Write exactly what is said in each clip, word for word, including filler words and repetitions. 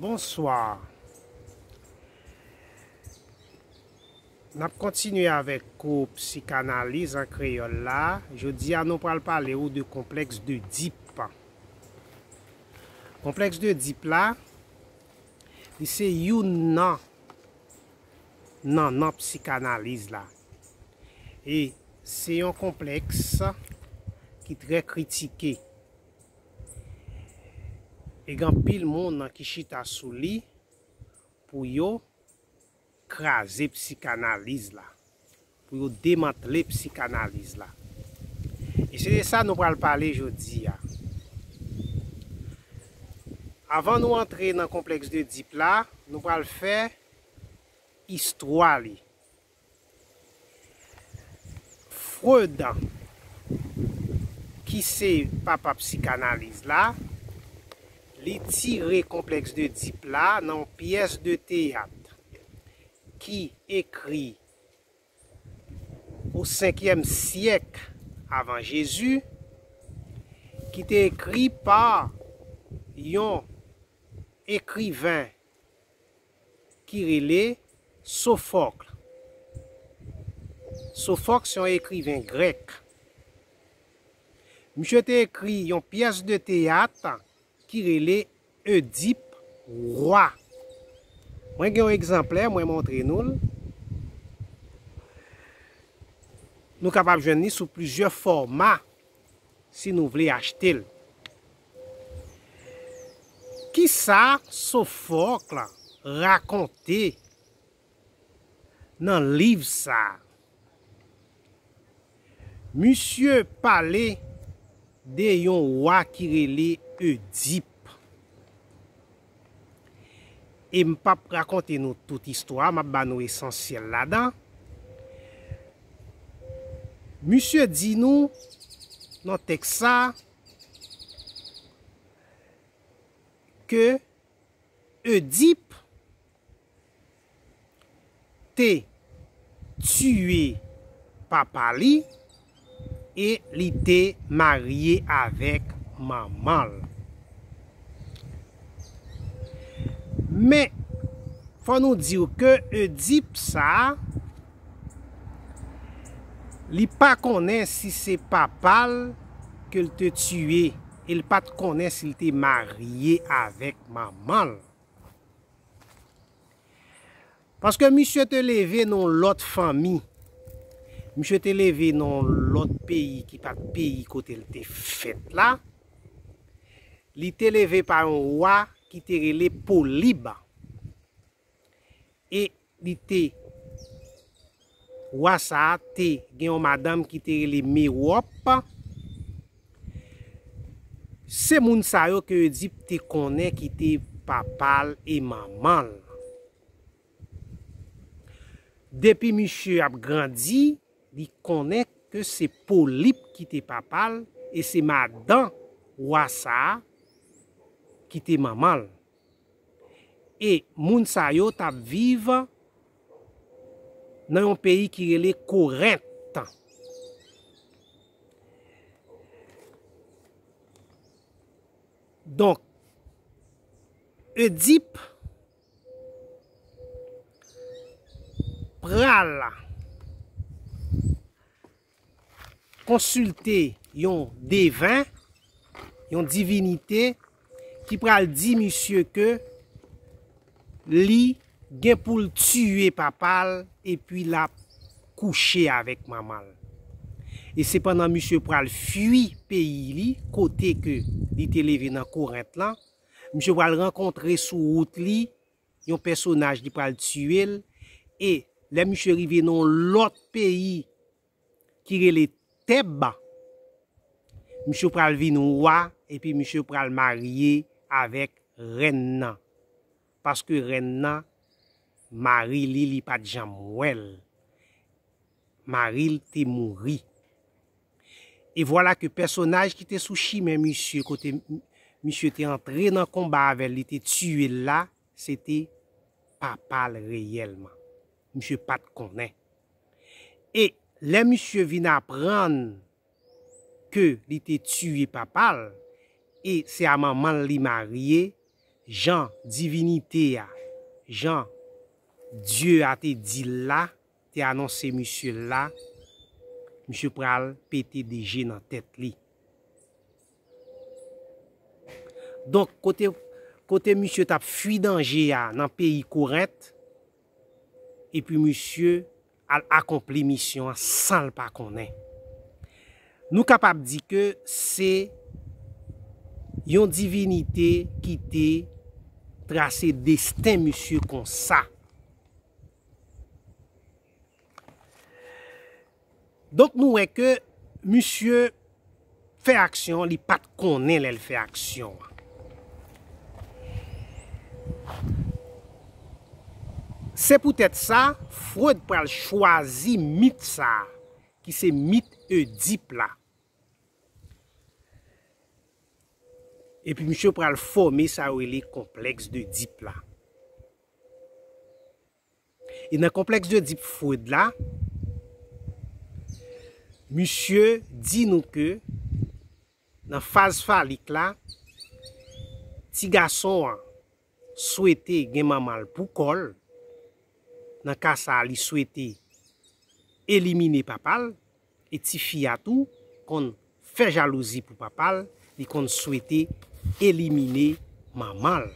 Bonswa. N ap kontinye avèk kou psikanaliz an kreyòl la. Jodi a, nou pral pale w de konplèks de Edip. Konplèks de Edip la, li se youn nan nannan psikanaliz la. E se yon konplèks ki trè kritike. E gen anpil moun ki chita sou li pou yo kraze psikanaliz la, pou yo demantle psikanaliz la. E se de sa nou pral pale jodi a. Avan nou antre nan konplèks de Edip la, nou pral fè istwa li. Freud, ki se papa psikanaliz la, li tire konplèks de Edip la nan yon pyès de teyat ki ekri o senkyèm syèk avan Jezi, ki te ekri pa yon ekriven ki rele Sofòkl. Sofòkl se yon ekriven grèk. Misye te ekri yon pyès de teyat ki rele Edip Wa. Mwen gen yon egzanplè, mwen montre nou l. Nou kapab jwenn li sou plizyè fòma si nou vle achte l. Kisa Sofòkl rakonte nan liv sa a? Misye pale de yon wa ki rele Edip. E m p ap rakonte nou tout istwa, m ap ba nou esansyèl ladan. Misye di nou nan tèks sa ke Edip te tiye papa li e li te marye avèk manman l. Men, fò nou di w ke Edip sa a, li pa konnen si se papa l ke l te tiye, e l pa t konnen si l te marye avèk manman l. Paske misye te leve nan yon lòt fanmi. Misye te leve nan yon lòt peyi ki pa t peyi kote l te fèt la. Li te leve pa yon wa ki te rele Polib. E li te, wa sa a te gen yon madanm ki te rele Mewòp. Se moun sa yo ke Edip te konnen ki te papa l e manman l. Depi misye ap grandi, li konnen ke se Polip ki te papa l e se madan wa sa a ki te manman l. E moun sa yo t ap viv nan yon peyi ki rele Korent. Donk, Edip pral konsilte yon deven, yon divinite, ki pral di misye ke li gen pou l tiye papa l epi l ap kouche avèk manman l. E sepandan, misye pral fui peyi li, kote ke li te leve nan Korent lan. Misye pral rankontre sou wout li yon pèsonaj, li pral tiye l. E lè misye rive nan yon lòt peyi ki rele Tèb, misye pral vin wa, epi misye pral marye avèk rèn nan. Paske rèn nan, mari li, li pa t janm wè l. Mari l te mouri. E vwala ke pèsonaj ki te sou chimen misye, kote m-, misye te antre nan konba avè l, li te tiye l la, se te papa l reyèlman. Misye pa t konnen. E lè misye vin aprann ke li te tiye papa l, e se a manman l li marye, jan divinite a, jan Dye a te di l la, te anonse misye l la, misye pral pete de je nan tèt li. Donk, kote, kote misye t ap fui danje a nan peyi Korent, epi misye al akonpli misyon an san l pa konnen. Nou kapab di ke se yon divinite ki te trase desten misye konsa. Donk, nou wè ke misye fè aksyon, li pa t konnen lè l fè aksyon an. Se poutèt sa, Freud pral chwazi mit sa a, ki se mit Edip la. Epi misye pral fòme sa yo rele konplèks de Edip la. E nan konplèks de Edip Freud la, misye di nou ke nan faz falik la, ti gason an swete gen manman l pou kò l. Nan ka sa a, li swete elimine papa l, e tifi a tou konn fè jalouzi pou papa l, li konn swete elimine manman l.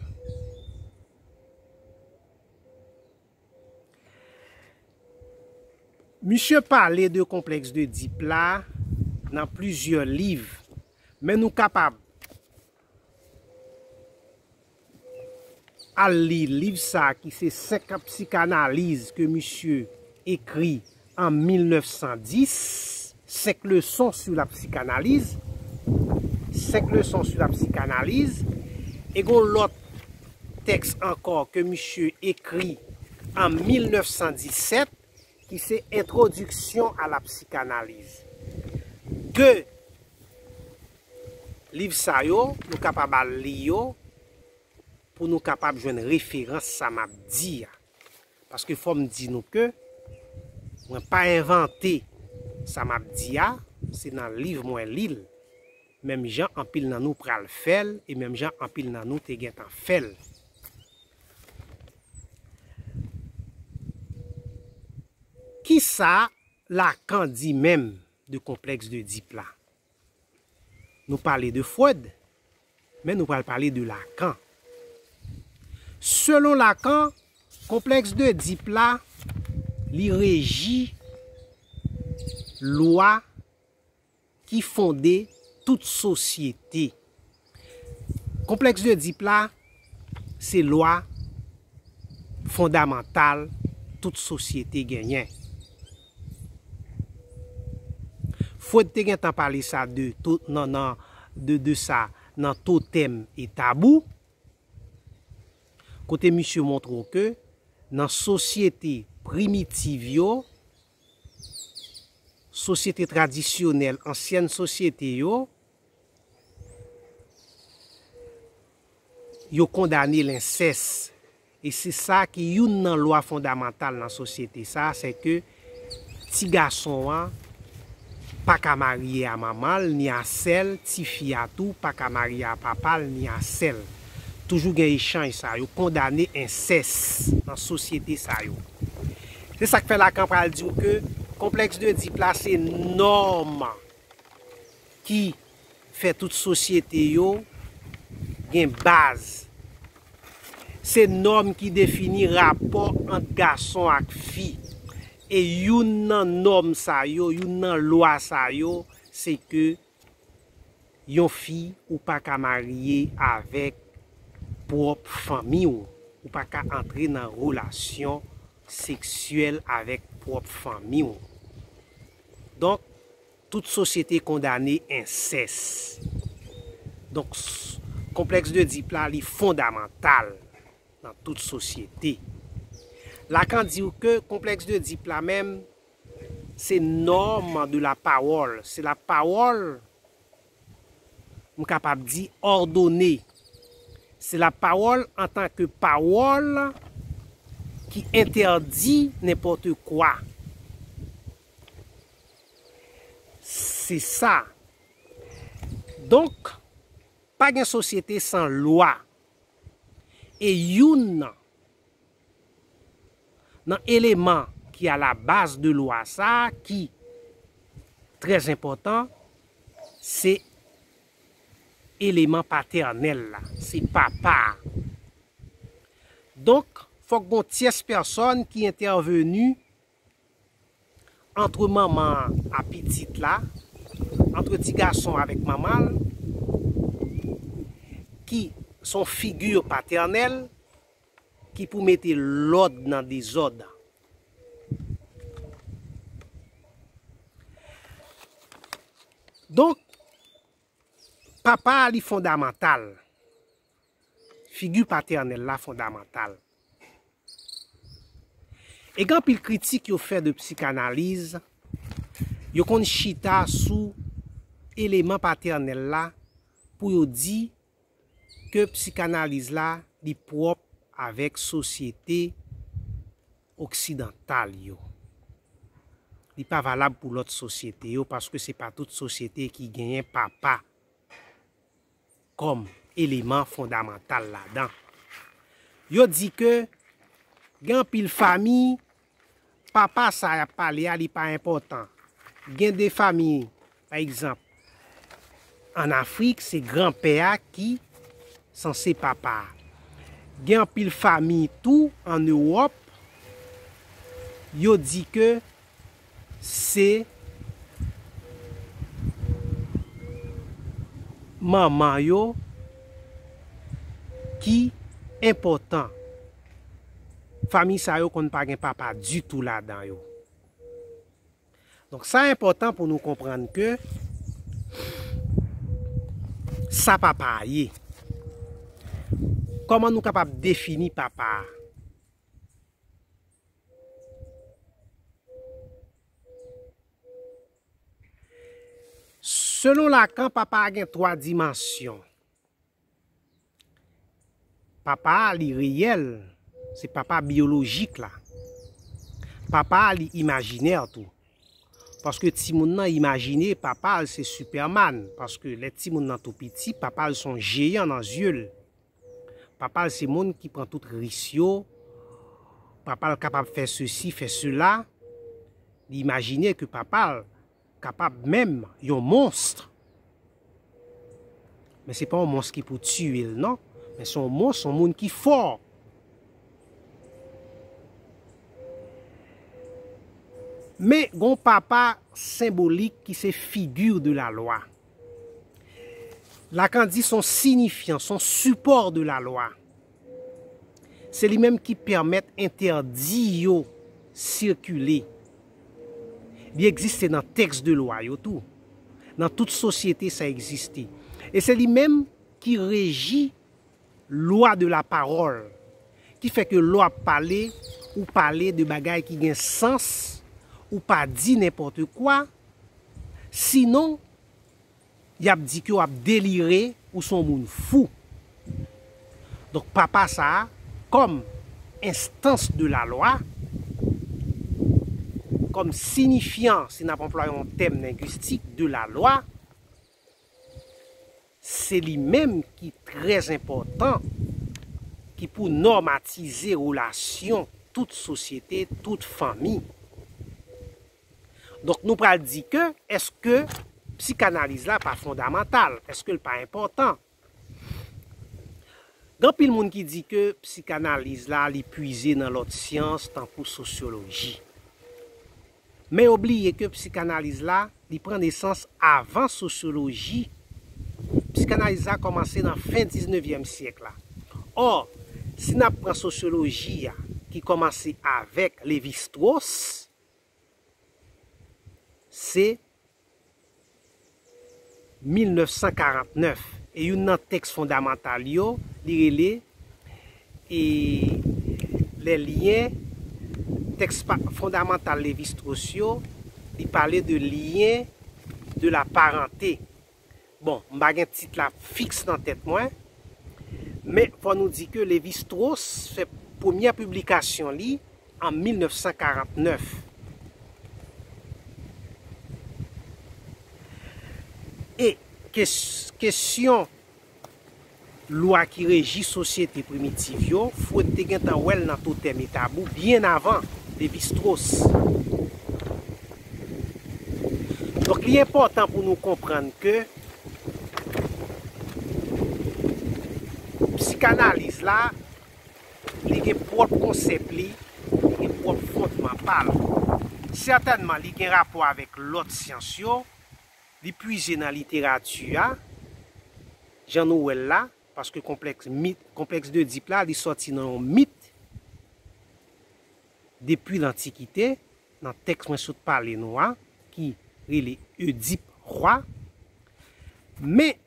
Misye pale de konplèks de Edip la nan plizyè liv, men nou kapab al li liv sa a ki se senk psikanaliz ke misye ekri an mil nèf san dis, Cinq leçons sur la psychanalyse, Cinq leçons sur la psychanalyse, e gon lòt tèks ankò ke misye ekri an mil nèf san disèt, ki se Introduction à la psychanalyse. De liv sa yo, nou kapab al li yo pou nou kapab jwenn referans sa m ap di a. Paske fò m di nou ke mwen pa envante sa m ap di a, se nan liv mwen li l. Menm jan anpil nan nou pral fè l, e menm jan anpil nan nou te gentan fè l. Kisa Lacan di menm de konplèks de Edip la? Nou pale de Freud, men nou pral pale de Lacan. Selon Lacan, konplèks de Edip la, li reji lwa ki fonde tout sosyete. Konplèks de Edip la, se lwa fondamantal tout sosyete genyen. Freud te gentan pale sa de to-, nan, nan, de, de sa nan Totem et Tabou, kote misye montre w ke nan sosyete primitiv yo, sosyete tradisyonèl, ansyèn sosyete yo, yo kondane lensès. E se sa ki youn nan lwa fondamantal nan sosyete sa, se ke ti gason an pa ka marye a manman l ni a sè l, tifi a tou pa ka marye a papa l ni a sè l. Toujou gen echanj sa, yo kondane ensès nan sosyete sa yo. Se sa k fè Lacan pral di w ke konplèks de Edip la se nòm ki fè tout sosyete yo gen baz. Se nòm ki defini rapò ant gason ak fi. E youn nan nòm sa yo, youn nan lwa sa yo, se ke yon fi ou pa ka marye avèk pwòp fanmi w. Ou pa ka antre nan relasyon seksyèl avèk pwòp fanmi w. Donk, tout sosyete kondane ensès. Donk, s-, konplèks de Edip la, li fondamantal nan tout sosyete. Lacan di w ke konplèks de Edip la menm, se nòm de la pawòl. Se la pawòl, m kapab di, òdone. Se la pawòl antanke pawòl ki entèdi nenpòt kwa. Se sa. Donk, pa gen sosyete san lwa. E youn nan eleman ki a la baz de lwa sa a, ki trè enpòtan, se eleman patènèl la, se papa a. Donk, fòk gon tyès pèsòn ki entèveni ant manman an a pitit la, ant ti gason avèk manman l, ki se yon figi patènèl ki pou mete lòd nan dezòd. Donk, papa a li fondamantal. Figi patènèl la fondamantal. E gen anpil kritik yo fè de psikanaliz, yo konn chita sou eleman patènèl la pou yo di ke psikanaliz la li pwòp avèk sosyete oksidantal yo. Li pa valab pou lòt sosyete yo, paske se pa tout sosyete ki genyen papa kòm eleman fondamantal ladan. Yo di ke gen anpil fanmi, papa sa y ap pale a, li pa enpòtan. Gen de fanmi, pa egzanp, ann Afrik, se granpè a ki sanse papa a. Gen anpil fanmi tou ann Ewòp, yo di ke se manman yo ki enpòtan. Fanmi sa yo konn pa gen papa ditou ladan yo. Donk, sa enpòtan pou nou konprann ke sa papa a ye. Kòman nou kapab defini papa a? Selon Lacan, papa a gen twa dimansyon. Papa a, li reyèl, se papa biyolojik la. Papa a, li imajinè tou. Paske timoun nan imajine papa l se Superman. Paske lè timoun nan tou piti, papa l se yon jeyan nan zye l. Papa l se moun ki pran tout ris yo. Papa l kapab fè sesi, fè sela. Li imajine ke papa l kapab menm yon mons. Men se pa yon mons ki pou tiye l, non. Men se yon mons, yon moun ki fò. Men gen yon papa senbolik ki se figure de la loi. Lacan di se yon sinifyan, se yon sipò de la lwa. Se li menm ki pèmèt entèdi yo sikile. Li egziste nan tèks de lwa yo tou. Nan tout sosyete, sa egziste. E se li menm ki reji lwa de la parole, ki fè ke lè w ap pale, ou pale de bagay ki gen sans, ou pa di nenpòt kwa, sinon, y ap di ke w ap delire, ou se yon moun fou. Donk, papa sa a, kòm enstans de la lwa, kòm sinifyan, si n ap anplwaye yon tèm lengwistik, de la lwa, se li menm ki trè enpòtan, ki pou nòmatize relasyon tout sosyete, tout fanmi. Donk, nou pral di ke, èske psikanaliz la pa fondamantal? Èske l pa enpòtan? Gen anpil moun ki di ke psikanaliz la, li pwize nan lòt syans, tankou sosyoloji. Men yo bliye ke psikanaliz la, li pran nesans avan sosyoloji. Psikanaliz la kòmanse nan fen diznevyèm syèk la. Ò, si n ap pran sosyoloji a, ki kòmanse avèk Lévi-Strauss, se mil nèf san karant nèf. E youn nan tèks fondamantal yo, li rele, e, Les Liens, tèks pa, fondamantal Lévi-Strauss yo, li pale de lien de la parenté. Bon, m pa gen tit la fiks nan tèt mwen, men fò nou di ke Lévi-Strauss fè premyè piblikasyon li an mil nèf san karant nèf. E kes-, kesyon lwa ki reji sosyete primitiv yo, Freud te gentan wè l nan Totem et Tabou byen avan Lévi-Strauss. Donk, li enpòtan pou nou konprann ke psikanaliz la, li gen pwòp konsèp li, li gen pwòp fondman pa l. Sètènman, li gen rapò avèk lòt syans yo, li pwize nan literati a, jan nou wè l la, paske konplèks mit, konplèks de Dip la, li sòti nan yon mit depi lantikite, nan tèks mwen sot pale nou a, ki rele Oedip Roi. Men,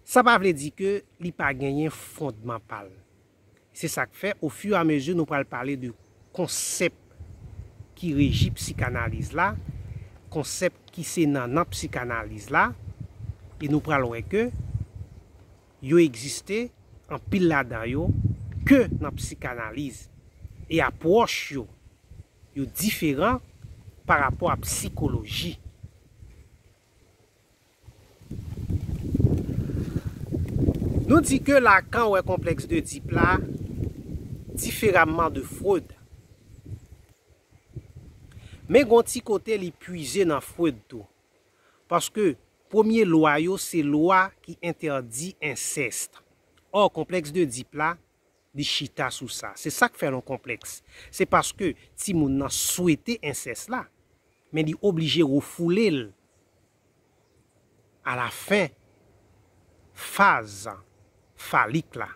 sa pa vle di ke li pa genyen fondman pa l. Se sa k fè, ofiramezi, nou pral pale de konsèp ki reji psikanaliz la, konsèp ki se nannan psikanaliz la, e nou pral wè ke yo egziste, anpil ladan yo, ke nan psikanaliz, e apwòch yo, yo diferan pa rapò a psikoloji. Nou di ke Lacan wè konplèks de Dip la diferaman de Freud. Men gon ti kote li pwize nan Freud tou. Paske premye lwa yo se lwa ki entèdi ensèst. Ò, konplèks de Dip la, li chita sou sa. Se sa k fè l yon konplèks. Se paske timoun nan swete ensèst la, men li oblije refoule l alafen faz falik la.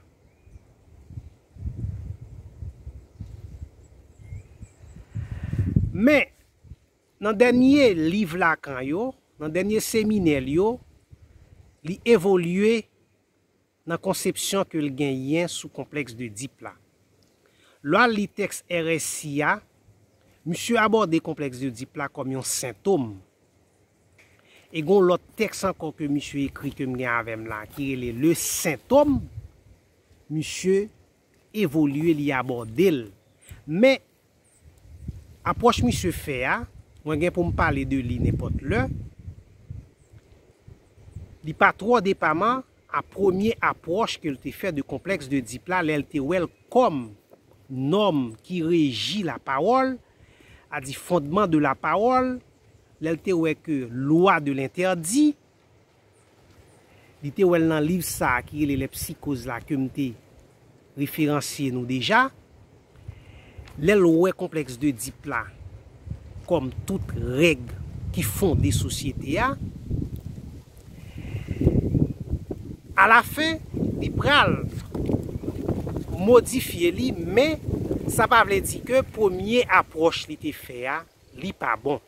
Men, nan dènye liv Lacan yo, nan dènye seminè l yo, li evolye nan konsepsyon ke l genyen sou konplèks de Dip la. Lè w al li tèks R S I a, misye abòde konplèks de Dip la kòm yon sentòm. E gon lòt tèks ankò ke misye ekri ke m gen avè m la, ki rele Le Symptôme, misye evolye, li abòde l. Men, apwòch misye fè a, mwen gen pou m pale de li nenpòt lè, li pa twò depaman a premye apwòch ke l te fè de konplèks de Dip la, lè l te wè l kòm nòm ki reji lapawòl, a di fondman de lapawòl, lè l te wè ke lwa de lentèdi, li te wè l nan liv sa a ki rele Les Psychoses la, ke m te referansye nou deja. Lè l wè konplèks de Dip la kòm tout règ ki fonde sosyete a, alafen, li pral modifye li, men sa pa vle di ke premye apwòch li te fè a, li pa bon.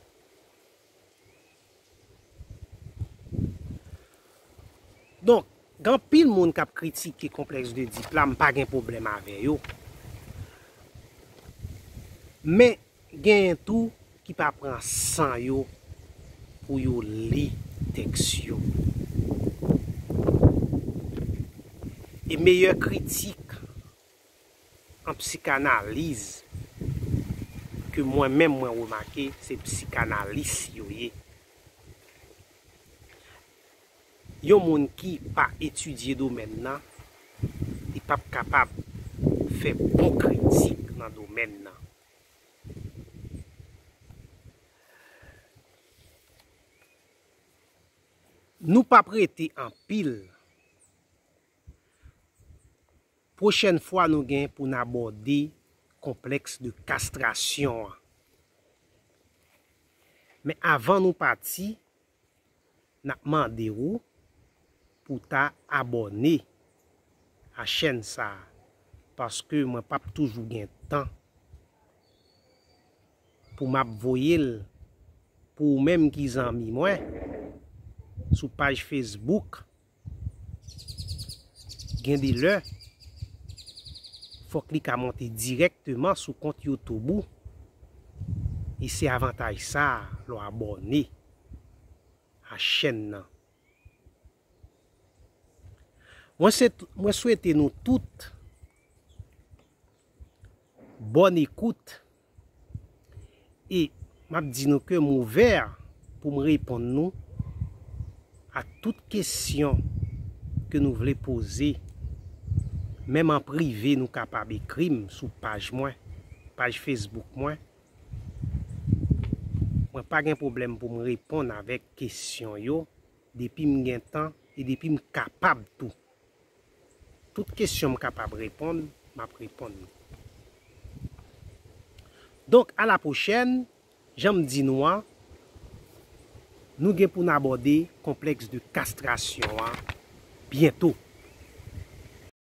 Donk, gen anpil moun k ap kritike konplèks de Dip la, m pa gen pwoblèm avè yo. Men, genyen tou ki pa pran san yo pou yo li tèks yo. E meyè kritik an psikanaliz ke mwen menm mwen remake, se psikanalis yo ye. Yon moun ki pa etidye domèn nan, li p ap kapab fè bon kritik nan domèn nan. Nou p ap rete anpil. Pwochèn fwa, nou gen pou n abòde konplèks de kastrasyon an. Men avan nou pati, n ap mande w pou w ta abòne a chèn sa a, paske mwen p ap toujou gen tan pou m ap voye l pou ou menm ki zanmi mwen sou paj Facebook. Gen de lè, fòk li ka monte dirèkteman sou kont YouTube ou. E se avantaj sa a lè w abòne a chèn nan. Mwen se, mwen swete nou tout bòn ekout. E m ap di nou ke m ouvè pou m reponn nou a tout kesyon ke nou vle poze, menm an prive nou kapab ekri m sou paj mwen, paj Facebook mwen. Mwen pa gen pwoblèm pou m reponn avèk kesyon yo, depi m gen tan e depi m kapab tou. Tout kesyon m kapab reponn, m ap reponn. Donk, a la pwochèn, jan m di nou an, nou gen pou n abòde konplèks de kastrasyon an byento.